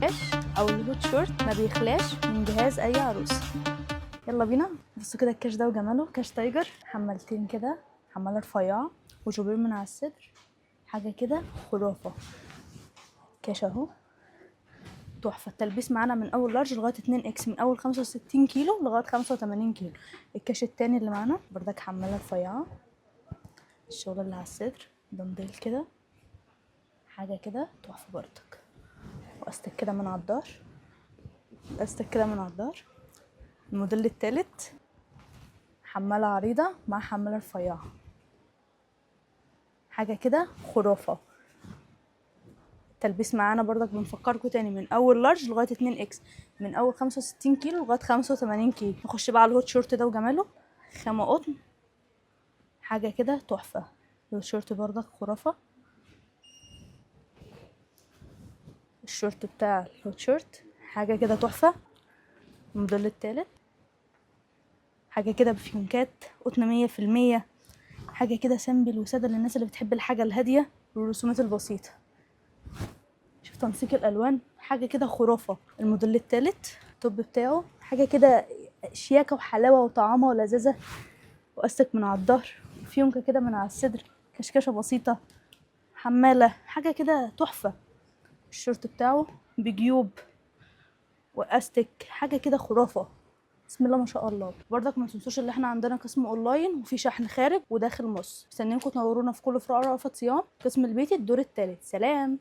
كاش او ال hot short ما بيخلاش من جهاز اي عروسه. يلا بينا. بصوا كده الكاش ده وجماله، كاش tiger، حمالتين كده، حماله رفيعة وجوبير من على الصدر، حاجة كده خرافه. كاش اهو تحفة. التلبيس معانا من اول large لغاية 2 X، من اول 65 كيلو لغاية 85 كيلو. الكاش التاني اللي معانا بردك حماله رفيعة، الشغل اللي على الصدر دنديل كده، حاجة كده تحفة بردك. واستك كده من على الظهر، استك كده من على الظهر. الموديل التالت حماله عريضة مع حماله رفيعة، حاجة كده خرافه. التلبيس معانا برضك بنفكركم تاني من اول large لغاية 2 X، من اول 65 كيلو لغاية 85 كيلو. نخش بقى على ال hot short ده وجماله، خامة قطن، حاجة كده تحفة. ال hot short برضك خرافه. الشورت بتاع ال hot short حاجة كده تحفة. الموديل التالت حاجة كده بفيونكات قطن 100%، حاجة كده simple وساده للناس اللي بتحب الحاجة الهادية والرسومات البسيطة. شوف تنسيق الالوان، حاجة كده خرافه. الموديل التالت ال top بتاعه حاجة كده شياكه وحلاوة وطعامه ولذاذه، واستك من على الظهر، فيونكه كده من على الصدر، كشكشه بسيطة، حماله، حاجة كده تحفة. الشورت بتاعه بجيوب واستك، حاجة كده خرافه، بسم الله ما شاء الله. برضك ما تنسوش اللي احنا عندنا قسم اونلاين وفي شحن خارج وداخل مصر. مستنيينكم تنورونا في كل فروع رأفت صيام، قسم البيتي الدور الثالث. سلام.